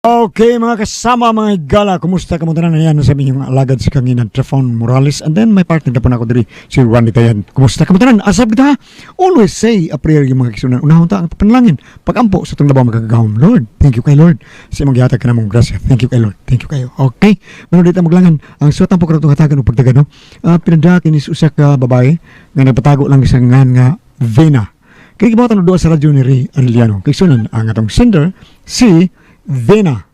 Okay, mga kasama, mga higala, kumusta ka mo tanan? Ayan, sa inyong alagad si Kanginan Trefon Morales. And then, may partner na po na ako diri, si Randy Tayan. Kumusta ka mo tanan? Asab kita ha? Always say a prayer yung mga kisunan. Unahon ta ang panalangin. Pagampo sa itong labaw magkagahom. Lord, thank you kay Lord. Sa imong gihatag ka namong grasya. Thank you kay Lord. Thank you kayo. Okay. Mano dito maglangan. Ang suwat ang pagkaroon hatagan o pagdagan, no? Pinada kinis usa ka babae nga nagpatago lang sa ngan nga Vena. Kaya gibuhatan og duha sa radyo ni Ray Arellano. Kay sunan ang atong sender si Vena.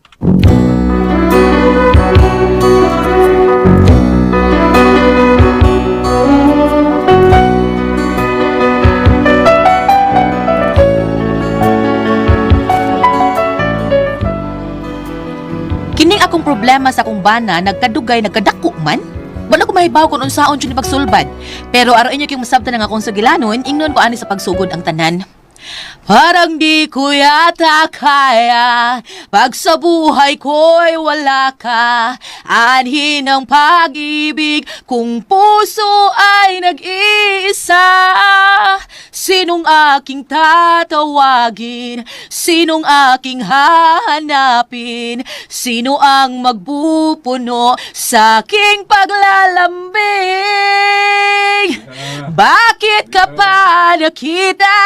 Kining akong problema sa akong bana nagkadugay nagkadako man. Wala ko mahibaw kung unsaon jud ni pagsulbad. Pero aron inyo kayong masabtan ang akong sugilanon, ingnon ko ani sa pagsugod ang tanan. Parang di ko yata kaya pag sa buhay ko'y wala ka. Anhin ang pag-ibig kung puso ay nag-iisa. Sinong aking tatawagin? Sinong aking hahanapin? Sino ang magpupuno sa aking paglalambing? Bakit ka pa nakita?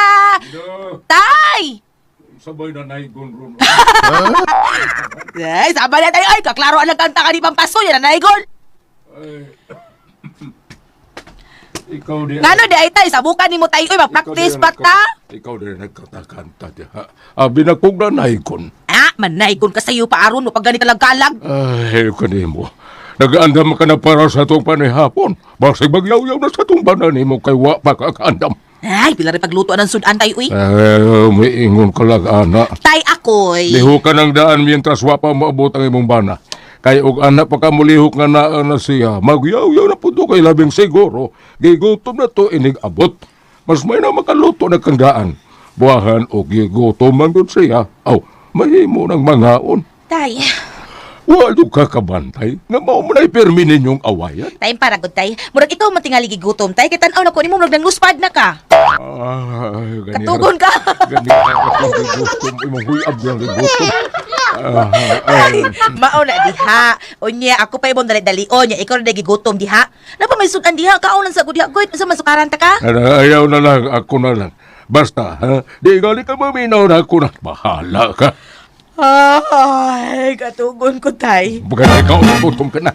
Tay! Sabay na naigon ron. Ay, sama na tayo. Ay, kaklaro ang nagkanta ka ni Pampaso. Yan ang naigol. Ay. Ikaw di. Ngano di ay tay, sabukan ni mo tayo. Uy, mag-practice pa ta. Ikaw di nagkatakanta di ha. Abi na kong nanaigon. Ah, manaigon ka sa'yo pa aron mo pag ganito lang kalag. Ay, kanimo. Nag-andam ka na para sa itong panihapon. Basig magyaw-yaw na sa itong banan mo kay wa pa kakaandam. Ay, pila rin pagluto ng sudan tayo, uy. Ay, umiingon ka lang, ana. Tay ako'y. Lihok ka ng daan mientras wa pa maabot ang imong bana. Kay og anak pa ka mulihok nga naa na siya, magyaw-yaw na po to kay labing siguro. Gigutom na to inig abot. Mas may na makaluto na kang daan. Buwahan og gigutom man gud siya. Aw, mahimo ng mangaon. Tay, Wa jud ka kabantay nga mao man ay pirmi ninyong awayan. tay para gud tay. Murag ikaw man tingali gigutom tay. Kay tan-aw na ko nimo murag nangluspad na ka. Ay, gani Katugon ka. Gani akong gigutom imong huyab ng gigutom. Ah, ay. Mao na diha. Unya ako pa imong dali-dalion nya ikaw na gigutom diha. Napa may sudan diha kaon lang sa gud diha. Goy, unsa man sukaran ta ka? Ano, ayaw na lang, ako na lang. Basta, ha? Di gali ka maminaw na ako na. Bahala ka. Ay, katugon ko tay. Baka ikaw, gutom ka na.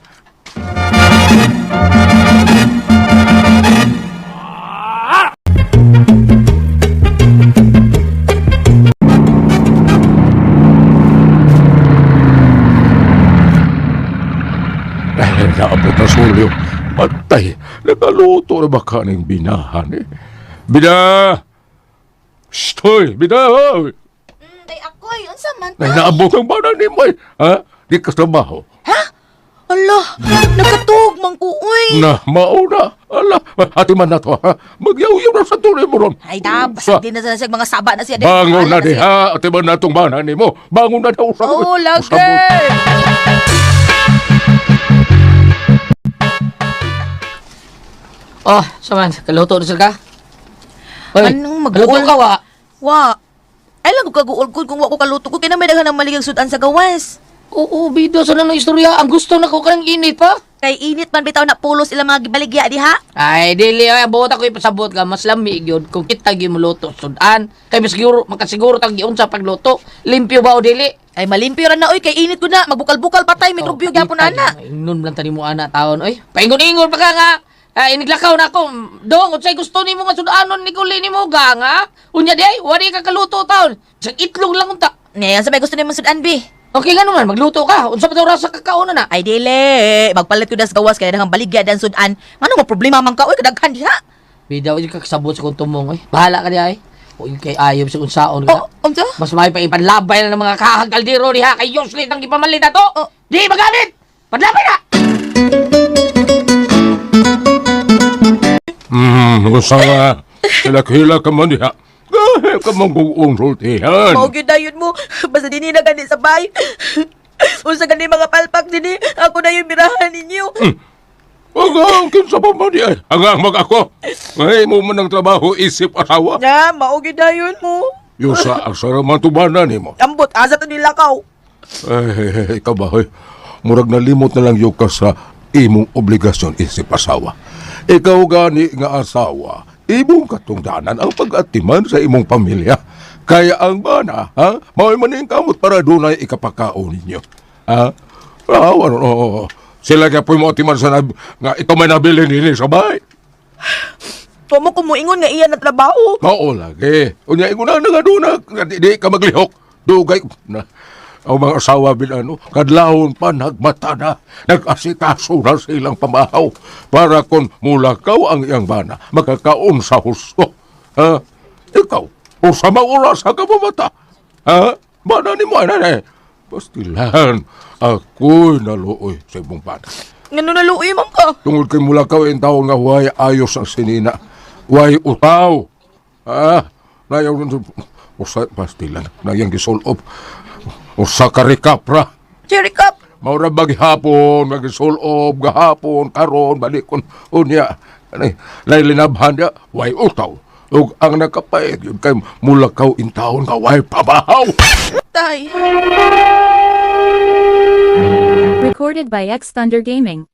Ay, naabot na sulyo. Patay, nakaluto na ba ka ng binahan eh? Bina! Shh, bina! Hoy! Tay ako'y unsa man Ay, naabot ang banan ni Moy. Ha? Di ka trabaho. Ha? Ala, nakatug man ko uy. Na, mauna. Ala, ati man na to, ha? Magyaw-yaw na sa tunay mo ron. Ay, da, Sa- basta di na sa siya mga saba na siya. Bangon na Bahala di, siya. ha? Ati man na itong banan ni mo. Bangon na daw sa... Oo, lagi. Oh, saman, kaluto na sila ka? Hoy, Anong mag-uol? kaluto ka wa? Wa. Ay lang ko kaguol ko kung wa ko kaluto ko kay na may daghan ng maligang sudan sa gawas. Oo, bida sa nang istorya. Ang gusto na ko kanang init pa. Kay init man bitaw na pulos ilang mga gibaligya diha. Ay, dili ay buot ako ipasabot ka mas lami gyud kung kita gyud moluto sudan. Kay mas siguro makasiguro tag giunsa pagluto. Limpyo ba o dili? Ay malimpyo ra na oy kay init ko na magbukal-bukal patay mikrobyo gyapon ana. Ingnon lang tani mo ana taon oy. Paingon-ingon pa ka nga. Ay, iniglakaw na ako. Dong, unsay gusto nimo nga sudanon ni kuli nimo ga nga? Unya di ay, wari ka kaluto taon. Sa itlog lang unta. Ngayon sa may gusto nimo sudan bi. Okay nga naman, magluto ka. Unsa pa daw rasa kakaon na? Ay dili, magpalit ko das gawas kay daghang baligya dan sudan. Ngano mo problema man ka oy kadaghan diha. Bida, ko kakasabot sa kong tumong. Oy. Bahala ka di ay. O yung kay ayop sa unsaon ka. Oh, unsa? Mas may pa ipanlabay na ng mga kahag kaldero diha kay Yoslin ang gipamalit na to. Oh. Di magamit! Panlabay na! Usa nga. Hilak-hilak ka man diha. Gahe ka man kung unsultihan. Mao gyud dayon mo basta dinhi na gani sa bay. Unsa gani mga palpak dinhi, ako na yung birahan ninyo. Agang, kinsa pa man diha. Agang mag ako. Ngayon mo man ang trabaho, isip asawa. Nya, mao gyud dayon mo. Yusa, ang saraman tubanan ni mo. Ambot asa to nilakaw. Ay, ikaw ba, hoy? Murag nalimot na lang yung ka sa imong obligasyon isip asawa. Ikaw gani nga asawa, imong katungdanan ang pag-atiman sa imong pamilya. Kaya ang bana, ha? Mao'y maning kamot para dunay ikapakaon ninyo. Ha? Ah, ano, oo. Sila kaya po mo atiman sa nga ito may nabili nini sa bahay. Tumo ko moingon nga iya na trabaho. Oo lagi. Unya ingon na nga doon nga di ka maglihok. Dugay na. Ang mga asawa bin ano, kadlawon pa nagmata na, nag-asikaso na sa ilang pamahaw para kung mulakaw ang iyang bana, makakaon sa husto. Ha? Ikaw, usa mang oras ka mata. Ha? Bana ni mo, ano na Pastilan, ako'y naluoy sa imong bana. Ngano naluoy man ka? Tungod kay mulakaw ang taon nga huway ayos ang sinina. Huway utaw. Ah, nayaw nun. Usa, pastilan, nayang gisolop. Usa ka rekapra. Cherry cup. Maura maghapon, magisolop, gahapon, karon, balikon, unya. Anay, linabhan niya, way utaw. Ug ang nakapait, yun kay mulakaw in taon nga way pabahaw. Tay. Recorded by X Thunder Gaming.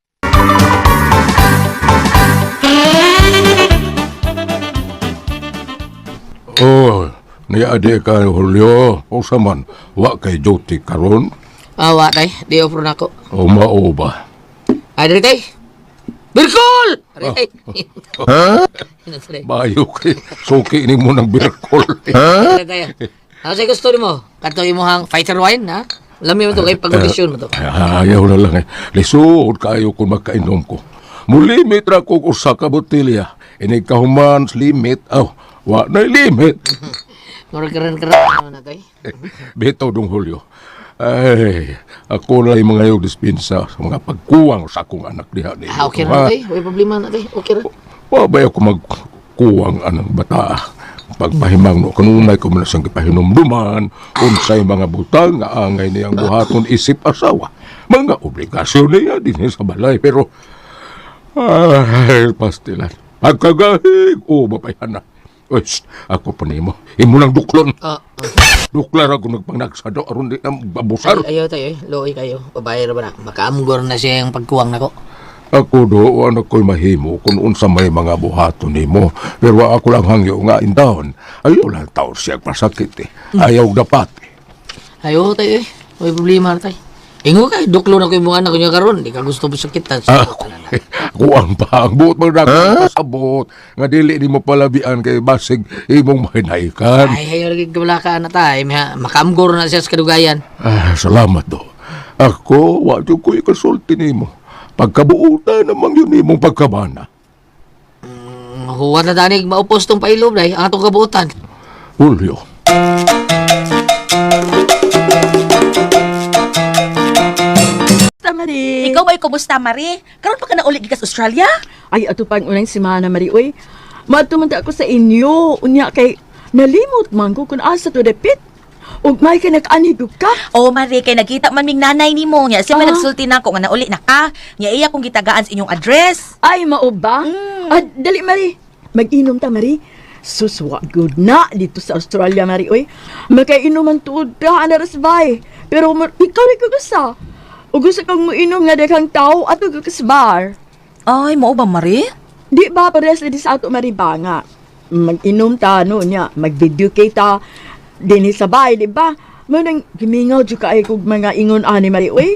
Oh, niya ka, Julio. Usa man, wa kay duty karon. Ah, wa tay, di offer na ako. O mao ba? Ay, dali tay. Birkol! Aray, tay. Ha? Huh? Bayo kay suki ni mo ng birkol. Dali tay. Ano sa'yo gusto nimo? Kato imuhang fighter wine, ha? Lami mo to kay pagkondisyon mo to. Ay, ayaw na lang eh. Lisod kayo kung magkainom ko. Mulimit ra ko usa ka botelya. Inig kahuman limit. Aw, wa na limit. Murag karan-karan na tay. Bitaw dong Julio. Ay, ako na yung mga yung dispensa sa mga pagkuwang sa akong anak diha ni. Ah, okay ra na tay. Way problema na tay. Okay ra. Wa ba ako magkuwang anang bata? Pagpahimang no kanunay ko man siyang gipahinumduman unsay mga butang nga angay niyang buhaton isip asawa. Mga obligasyon niya dinhi sa balay pero ay pastilan. Pagkagahig o babayan na. Uy, shh, ako pa nimo. Imo nang duklon. Ah, Duklar ako nagpangnagsado aron di na mabusar. ay, ayaw tayo eh. Luoy kayo. Babae ra ba na? Makaamgor na siya yung pagkuwang nako. Ako do, ano ko'y mahimo kung unsa may mga buhaton nimo. Pero ako lang hangyo nga intawon. Ayaw lang taon siya pasakit eh. Ayaw dapat eh. Ayaw tayo eh. Way problema na tay. Ingo kay duklo na ko imong anak niya karon, di ka gusto mo sakitan. Ako, kuang pa ang buot mo na pasabot. Nga dili nimo palabian kay basig imong mahinaikan. Ay, ayaw lagi wala ka na tay. Makaamgor na siya sa kadugayan. Ah, salamat do. Ako, wa jud ko'y kasulti nimo. Pagkabuutan namang yun imong pagkabana. Huwag na danig maupos tong pailob day ang atong kabuotan. Julio. Ta Mari. Ikaw ay kumusta, Marie? Karon pa ka na uli gikas Australia? Ay, ato pang unang semana, Mari. Uy, matumanta ako sa inyo. Unya kay, nalimot man ko kung asa to depit. Ug may ka nag-anigog ka. Oh, Marie, kay nagkita man ming nanay nimo nya. Siya man Ah. nagsulti nako nga nauli na ka. Nya iya kong gitagaan sa inyong address. Ay, mao ba? Ah, dali, Mari. Mag-inom ta, Mari. Suswa good na dito sa Australia, Mari. Uy, makainom ang tuod ka, anaras bay. Pero ikaw rin ko gusto. O gusto kang muinom nga daghang tao at ka sa bar. Ay, mao ba, Marie? Di ba parehas na di sa ato maribanga? Mag-inom ta, no niya, mag-video kay ta, dinhi sa bahay, di ba? Manang gimingaw jud kaay kog mga ingon ani Mari, uy.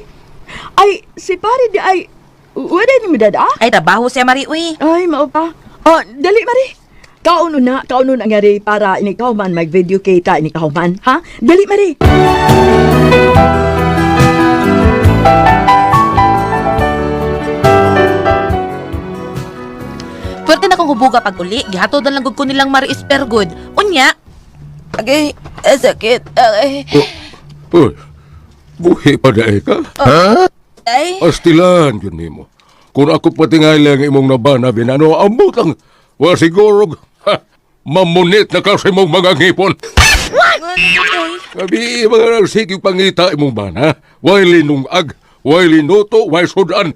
Ay, si pare di ay, wala ni mo dada? Ay, trabaho siya, Marie, uy. Ay, mao pa. Oh, dali Mari. Kauno na, kauno na nga rin para inikaw man mag-video kay ta, inikaw man, ha? Dali Mari. Pwerte na kong hubuga pag uli. Gihatod na lang gud ko nilang Marie Ispergod. Unya. Agay, eh, sakit. Agay. Oh, uy, buhi pa dae ka? Ay. Astilan yun nimo. Kung ako patingay lang imong nabana binano ambot ang wa siguro ha, mamunit na ka sa imong mga ngipon. Gabi mga nagsigig pangita imong bana. Way linungag, way linuto, way sudan.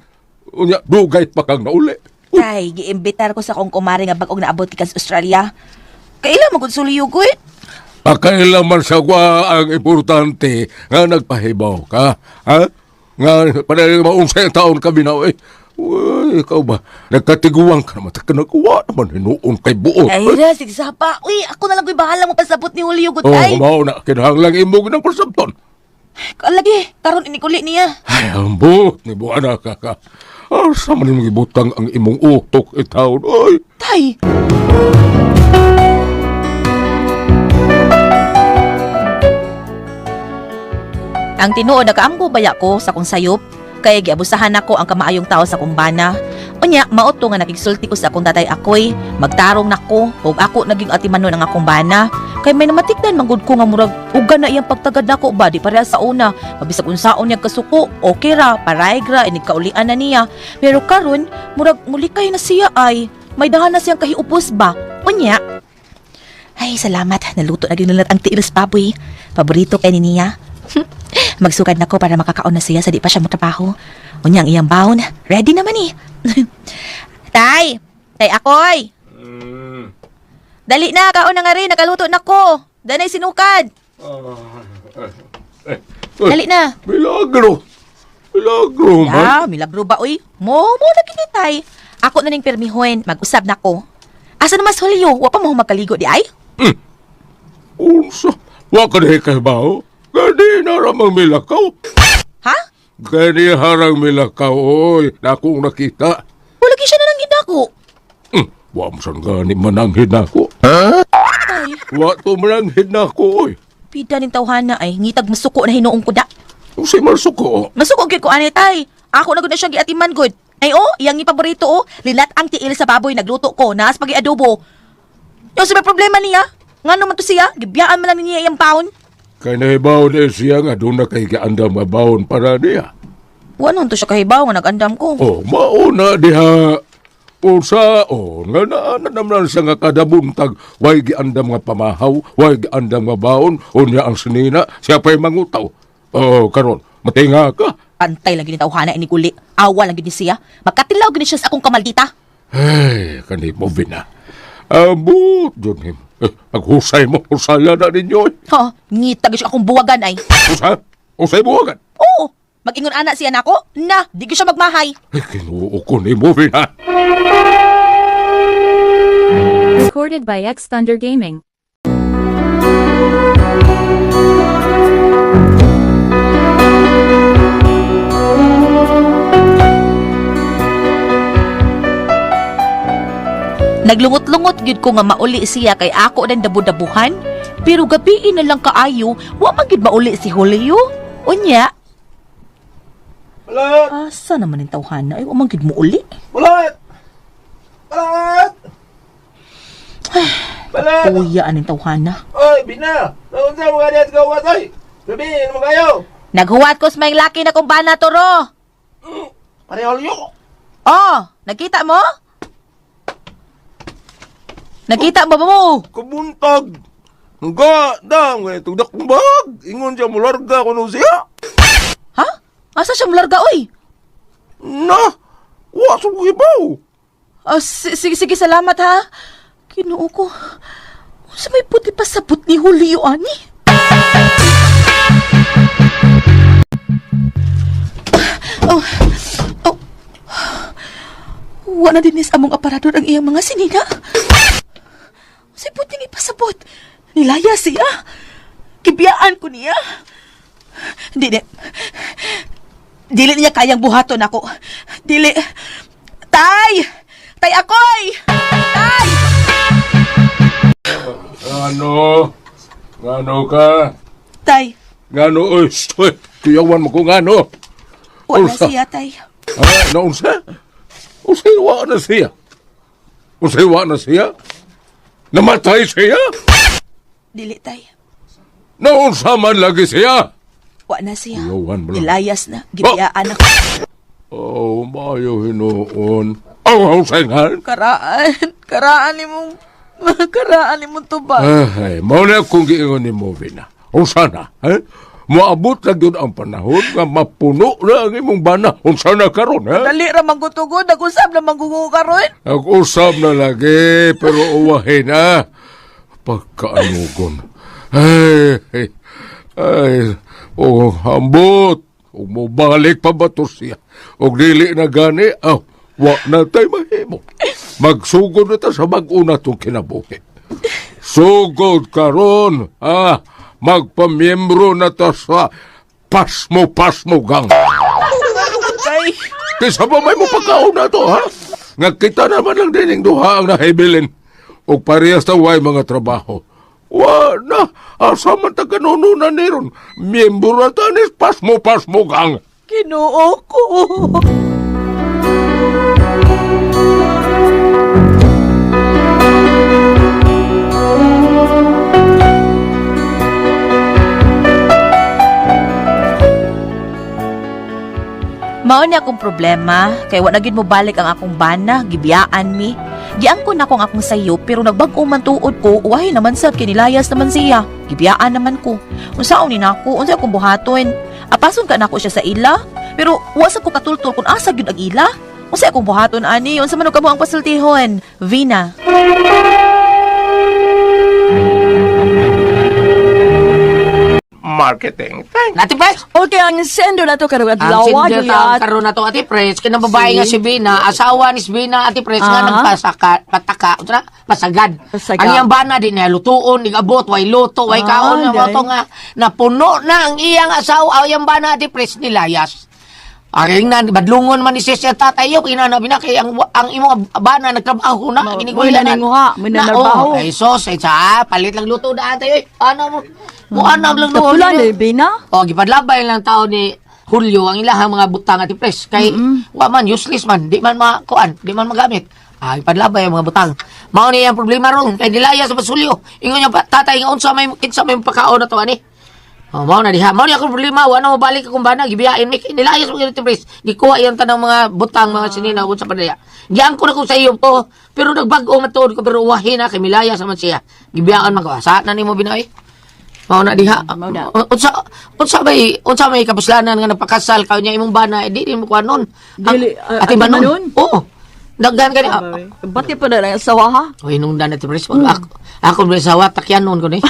Unya dugay pa kang nauli. Tay, giimbitar ko sa akong kumare nga bag-ong naabot gikan sa Australia. Kaila mo gud suliyo ko eh. Pakailaman sa wa ang importante nga nagpahibaw ka. Ha? Nga panay maunsay taon kami na eh. Uy, ikaw ba? Nagkatiguan ka naman. Taka nagkuha naman hinuon kay buot. Ay ra, sige sapa. Uy, ako na lang ko'y bahala mo pasabot ni Julio Oh, gutay. mao na kinahanglang imong ng persepton. Lagi, karon inikuli niya. Ay, ambot ni buana ka ka. Asa man imong gibutang ang imong utok itaon. Oy. Tay. Ang tinuod nakaamgo baya ko sa kong sayop kay giabusahan nako ang kamaayong tao sa kong bana. Unya mao to nga nakigsulti ko sa akong tatay akoy, magtarong nako ug ako naging atimanon ang akong bana. Kay may namatikdan manggod ko nga murag uga na iyang pagtagad nako ba di pareha sa una. Mabisag unsaon niya kasuko, okay ra, paraig ra, inig kaulian na niya. Pero karon murag mulikay na siya ay may dahan na siyang kahiupos ba. Unya, ay, salamat. Naluto na ginulat ang tiilos baboy. Paborito kay ni niya. Magsukad na ko para makakaon na siya sa di pa siya motrabaho. Unya ang iyang baon. Ready naman eh. Tay! Tay akoy! Dali na, kaon na nga rin. Nakaluto na ko. Danay sinukad. Dali na. Milagro. Milagro man. Ya, milagro ba oy? Mo na kini tay. Ako na ning permihon, mag-usab na ko. Asa na mas Julio? Wa pa mo magkaligo di ay? Unsa? Wa ka dihi kay bao? Gani na ramang milakaw. Ha? Gani harang milakaw, oy. Nakong nakita. Wala gyud siya na nang gidako. Wa mo san gani mananghid nako. Tay, Wa to mananghid nako, oy. pida ning tawhana ay ngitag masuko na hinuong ko da. Unsay marsuko? Masuko gyud ko ani tay. Ako na gud na siyang giatiman gud. Ay oh, iyang ipaborito oh, lilat ang tiil sa baboy nagluto ko, naas pagi adobo. Yung sa may problema niya, ngano man to siya, gibiyaan man lang niya iyang paon. Kay nahibaw na siya nga doon na kay giandam nga baon para niya. Wa to siya kahibaw nga nag-andam ko. Oh, mauna diha. Unsa oh, nga naa na naman siya nga kada buntag way giandam nga pamahaw, way giandam nga baon, unya ang sinina, siya pa'y mangutaw. Oh, karon, matinga ka. Pantay lang gini tawhana ini guli. Awa lang gini siya. Makatilaw gini siya sa akong kamaldita. Ay, kani mo bina. Abot jud him. Eh, paghusay mo, husaya na ninyo. Eh. Ha, ngita gyud siya akong buwagan ay. Usa, usay buwagan. Oo, mag-ingon ana siya nako. Na, di gyud siya magmahay. Ay, kinuo ko ni mo bina. Recorded by X Thunder Gaming. Naglungot-lungot gyud ko nga mauli siya kay ako dan dabu-dabuhan. Pero gabiin na lang kaayo, wa man gyud mauli si Julio. Unya, Balat! asa naman ang tawhana ay wa man gyud mouli. Balat! Balat! Balat! Kuya aning tawhana. Oy, bina! Naunsa mo ka gawas, oy! Sabihin mo kayo! Naghuwat ko sa may laki na kumbana toro. Pareho yo! Oh, nakita mo? Nakita mo ba mo? Kabuntag! Nga, dam, ganito dakong bag! Ingon siya mo larga kuno siya! Ha? Asa siya mularga oy? Na! Wa sa ibaw! Oh, sige, sige, salamat ha. Kinuo ko. Sa may puti pa sabot ni Julio, ani? Oh, oh. Wala din is among aparador ang iyang mga sinina. Sa puting ipasabot. Nilaya siya. Kibiyaan ko niya. Dili. Dili niya kayang buhaton ako. Dili. Tay! Tay akoy! Tay! Ano? Ngano ka? Tay, Ngano, oy, stoy. Kuyawan mo ko ngano. wala Unsa? siya, tay. Ah, naunsa? Unsay wa na siya? Unsay wa na siya? Namatay siya? Dili, tay. Naunsa man lagi siya? Wa na siya. Kuyawan mo lang. Nilayas na. Gibiyaan ako. Oh, maayo hinuon. Aw, unsay nga? Karaan, karaan ni mong, karaan ni mong tubag. Ay, mao na akong giingon ni Movie na. Unsa na? Eh? Moabot na gyud ang panahon nga mapuno na ang imong bana. Unsa na karon, ha? Dali ra manggutugod, nag-usab na manggugo karon. Nag-usab na lagi, pero uwahin na. Pagkaanugon. Ay, ay, ay, oh, ambot. Ug mobalik pa ba to siya? Og dili na gani, aw, wa na tay mahimo. Magsugod na ta sa bag-o na tong kinabuhi. Sugod karon, ah, magpamiyembro na ta sa pasmo-pasmo gang. Tay, Kaysa pa may mo pagkaon na to, ha? Nga kita naman lang dining duha ang nahibilin. O parehas ta way mga trabaho. Wa na, asa man ta kanununan ni ron. Miyembro na ta ni pasmo-pasmo gang. Ginoo ko. Mao ni akong problema kay wa na gyud mobalik ang akong bana, gibiyaan mi. Giangkon nako ang akong sayo pero nagbag-o man tuod ko, uwahi naman sad kay nilayas naman siya. Gibiyaan naman ko. Unsaon ni nako, unsa akong buhaton? Apason ka nako siya sa ila, pero wa sa ko katultol kung asa gyud ang ila. Unsa akong buhaton ani? Unsa man og kamo ang pasultihon? Vina. Marketing. Thank Ate Pres, Okay, ang sender na to karong ang adlaw, sender ta Gulyat. karon na to Ate Pres, kanang babae nga si Bina, asawa ni si Bina Ate Pres nga nagpasaka pataka, unsa na? Pasagad. Pasagad. Ang iyang bana di na lutuon, di abot, way luto, way kaon na day. mo to nga napuno na ang iyang asawa, ang iyang bana Ate Pres nilayas. Aring na badlungon man ni sis siya tatay yo kinana bina kay ang imong bana nagtrabaho na Mo na ninguha, mo na narbaho. Ay sos ay sa palit lang luto daan tayo. Ano mo? Mo ano lang Kapulan eh, Bina. O, gipadlabay lang tao ni Julio ang ilahang mga butang at pres kay wa man useless man, di man makuan, di man magamit. Ah, ipadlabay ang mga butang. Mao ni ang problema ron kay nilaya sa Basulyo. Ingon niya pa, tatay nga unsa may kinsa may pakaon na to ani. Oh, mao na diha. Mao ni akong problema, wa na mobalik akong bana, gibiyain mi kay nilaya sa mga pres. Gikuha iyang tanang mga butang, mga sinina unsa pa diha. Giangko na ko sa iyo po, pero nagbag-o man tuod ko pero wahi na kay milaya sa man siya. Gibiyaan man ko. Sa na nimo binoy? Mao na diha. Mao na. Unsa unsa may unsa may kapuslanan nga nagpakasal ka niya imong bana eh, di mo kuan nun. Dili, Ate Manon. Ate Manon? Oo. Daghan kani. Bati pa na lang ang asawa ha. Oy nung dan ate Pres, ako ako ba sawa takyan nun ko ni.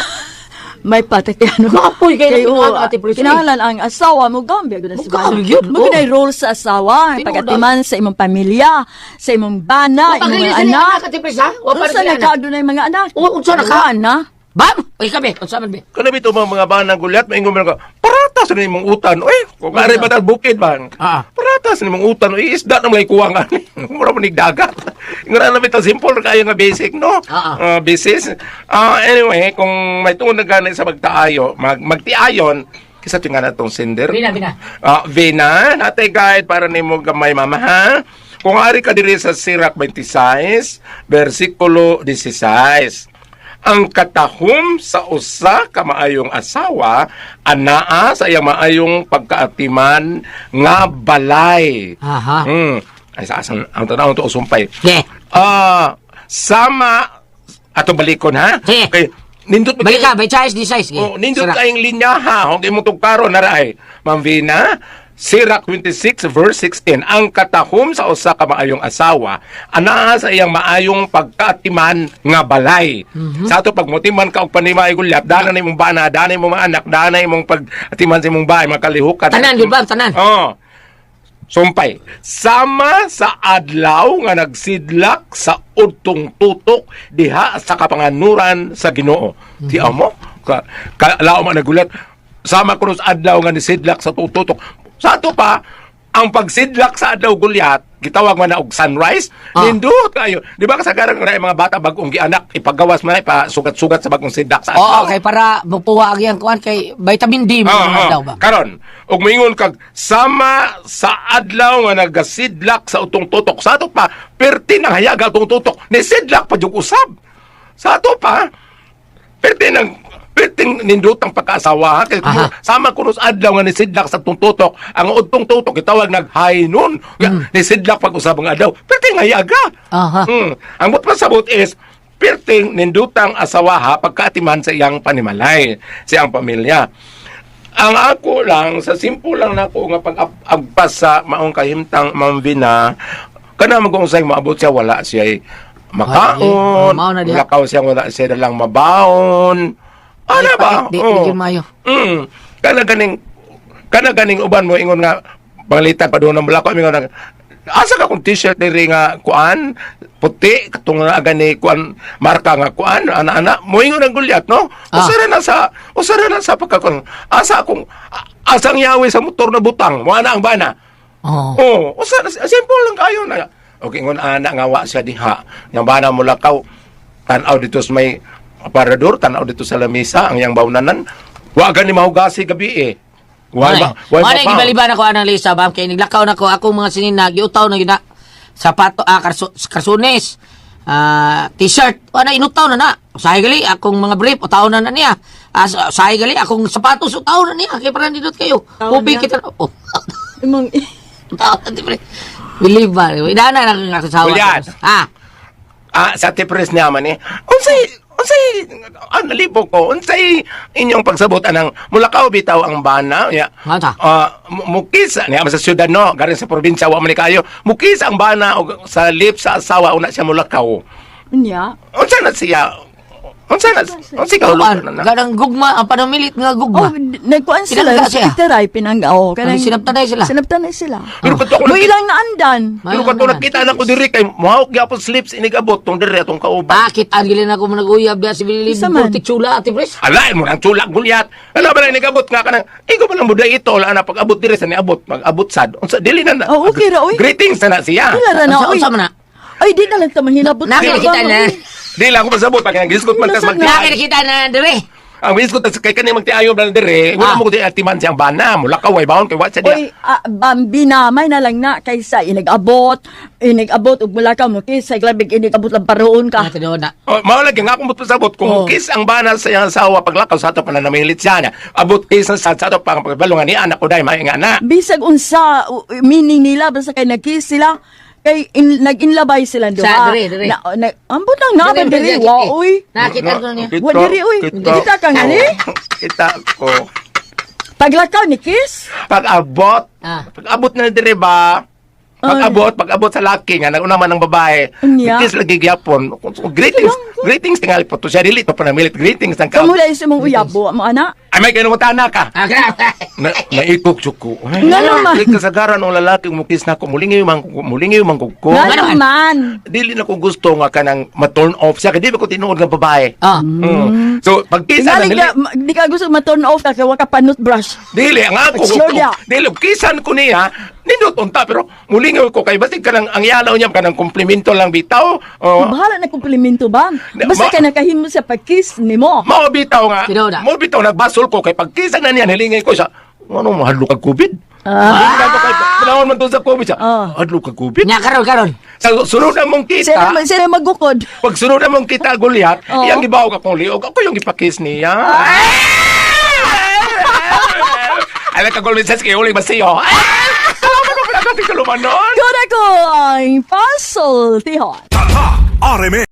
May patakyan. Kapoy kay oo, kinahanglan, Ate Pres, eh. Kinahanglan ang asawa mo gambi gud sa Gambi gyud, Mo oo. gyud role sa asawa, Tinuod, pagatiman sa imong pamilya, sa imong bana, Wa pa imong kayo mga sila anak. anak, Ate Pres, ha? Wa pa Unsa sila na anak. ka adunay mga anak? Oo, unsa na ka? Wala na. Bam! Oy kami, unsa man be? Kana bitaw mga mga banang gulyat, maingon man ka, paratas na imong utan. Uy, kung ari ba tal bukid man. Paratas na imong utan. Uy, isda na malay kuwang ani. Mura man dagat. Ingon na bitaw simple ra kayo nga basic, no? Basis. Anyway, kung may tungod na gani sa magtaayo, magtiayon, kisa tinga na tong sender. Bina, Bina. Vina, natay guide para nimo gamay mama ha. Kung ari ka diri sa Sirach 26, versikulo 16. Ang katahom sa usa ka maayong asawa anaa sa iyang maayong pagkaatiman nga balay. Aha. Ay sa asan ang tanaw to usumpay. Ge. Sama ato balikon ha. Sige. Okay. Nindot ba Balik ka, by size, di size. Ge. Oh, nindot Sira. kayong linya ha. Huwag imong tugkaron na ay. Ma'am Vina, Sirach 26 verse 16, ang katahom sa usa ka maayong asawa anaa sa iyang maayong pagkaatiman nga balay. Sa ato pagmutiman ka og panimay gulyap, dana na imong bana, dana imong mga anak, dana imong pagatiman sa imong bahay, mga kalihukan. Tanan, gyud bam, tanan. Oh. Sumpay. Sama sa adlaw nga nagsidlak sa udtong tutok diha sa kapanganuran sa Ginoo. Ti amo ka, ka lao man nagulat. Sama kuno sa adlaw nga nisidlak sa tutok. Sa ato pa ang pagsidlak sa adlaw gulyat, gitawag man na og sunrise, nindot kayo. Di ba kasagaran nga mga bata bagong gianak, ipagawas man na, ipasugat-sugat sa bagong sidlak sa Oo, adlaw. kay para mupuwa ang iyang kuan kay vitamin D mo Oo, oh, oo. daw ba. Karon, ug moingon kag sama sa adlaw nga nagasidlak sa utong tutok. Sa ato pa, perti nang hayag atong tutok. Nisidlak pa jud usab. Sa ato pa, perti nang perting nindutang pagkaasawa ha? Kay sama kuno sa adlaw nga nisidlak sa atong tutok, ang utong tutok gitawag nag high noon. Nisidlak pag usab ang adlaw. Perting hayaga. Aha. Ang but pasabot is perting nindutang asawa ha pagkaatiman sa iyang panimalay, sa iyang pamilya. Ang ako lang, sa simple lang nako nga pag-agpas sa maong kahimtang Ma'am Vina, kana mag-unsay maabot siya, wala siya makaon, Ay, mao na diha. lakaw siya, wala siya dalang mabaon. Ano ba? Di, Oo. di mayo. Kana ganing uban mo ingon nga pangalitan pa doon ng mulakaw ingon nga asa ka kung t-shirt diri nga kuan puti katong nga gani kuan marka nga kuan ana-ana mo ingon ang gulyat, no? Usara na sa pagkakon asa akong asang yawi sa motor na butang mo ana ang bana. Oh. Oh, usa na simple lang kayo na. Okay, ngon ana nga wa siya diha. Yang bana mo lakaw tan-aw dito sa may aparador, tan-aw dito sa lamesa ang iyang bawnanan. Wa gani mahugasi gabi eh. Wa ba? Wa Mao na gibaliban ako anang Lisa ba kay niglakaw na ko akong mga sininag giutaw na gyud na sapato, karsunes, t-shirt ana inutaw na na usahay gali akong mga brief utaw na na niya, usahay gali akong sapatos utaw na niya kay para nindot kayo Utaw ubi niya. kita, oh. Imong Utaw na di pre believe ba inana na akong asawa. Julian. Ah. Ah, sa tipres naman eh. Unsay unsay nalibo ko unsay inyong pagsabot anang mulakaw bitaw ang bana ya. Nga ta? Ah, mukis niya sa syudad, no, galing sa probinsya wa man ni kayo. Mukis ang bana og sa lips sa asawa una siya mulakaw. Unya. Unsa na siya? Unsa na? Unsa ka Kuan, hulog na? ganang gugma ang panamilit nga Oh, gugma. nagkuan sila. Pinangga siya. Iteray, pinangga. Oh, Ay, sinabtanay sila. Sinabtanay sila. Pero kato ako Mo ilang naandan. Pero kato nakita na ko diri kay mohawk gyapon slips inigabot tong diri atong kauban. Bakit ang gilin ako managuyab diya si Billy Isa man. Portik Chula ati pres? Alain mo nang tulak gulyat. Ano ba na inigabot nga kanang igo ba lang buday ito wala na pag-abot diri sa niabot mag-abot sad. Unsa dili na na. Oh, okay ra, oy. Greetings na na siya. Wala ra na, Unsa oy. unsa man na? Ay, di na lang ta manghilabot. Nakikita na. Di lang ako pasabot pag ang gisgot man tas Nasaan magtiayo. Nakikita na dire. Ang gisgot tas kay kani magtiayo lang diri. Wala Ah. mo ko di atiman siyang bana. Mula ka way baon kay wa siya diya. Oy, bambi na, may na lang na kaysa inag-abot, inag-abot ug mula ka mo kaysa glabig inag-abot lang paroon Ah, ka. tinuod na. Oh, mao lagi nga akong pasabot kung Oh. kiss ang bana sa iyang asawa paglakaw sa ato pananamilit siya niya. Abot kiss sa ato pang pagbalo nga ni anak ko dai may nga na. Bisag unsa meaning nila basta kay nag-kiss sila kay nag-inlabay sila duha. Sa, dire, dire. Na, na, ambot lang na ba dire wa oy. Nakita ko niya. Wa diri oy. Kita ka nga ni. Kita ko. Paglakaw ni kiss. Pag-abot. Ah. Pag-abot na dire ba? Pag-abot sa laki nga naguna man ang babae. Unya. Kiss lagi gyapon. Greetings, greetings tingali po to siya dili to panamilit greetings ang ka. Kamo dai sa mong uyabo mo ana. Ay may kinungutana ka. Ah, grabe. Na naikok jud ko. Ay, Nga naman. Kay kasagaran ang lalaki mukis na ko mulingaw man ko, mulingaw man ko. Nga naman. Dili na ko gusto nga kanang ma-turn off siya kay di ba ko tinuod nga babae. Ah. So pag kisa na Tingali nili, ka, di ka gusto ma-turn off ka kay wa ka panut brush. dili ang ako Sure niya. dili kisan ko niya nindot unta pero mulingaw ko kay basig kanang ang yalaw niya kanang komplimento lang bitaw. Oh, Bahala na komplimento ba? Basta ka nakahimo sa pag-kiss nimo. mao bitaw nga. Tinuod na. Mao bitaw nagbasol ko kay pagkisa na niya nilingay ko siya. Ano mahadlok kag COVID? Ah. Kay panahon man to sa COVID siya. Ah. Hadlok kag COVID. Nya karon karon. Sa sunod na mong kita, Sino sino magukod? pag sunod na mong kita gulyat, Oo. iyang gibaw ka kong liog, ako yung gipakis niya. Ay, nagkagulmises kayo uling masiyo. Salamat ko pinagkating kalumanon. Kuda ko ang puzzle, tihon. Tatak RMN.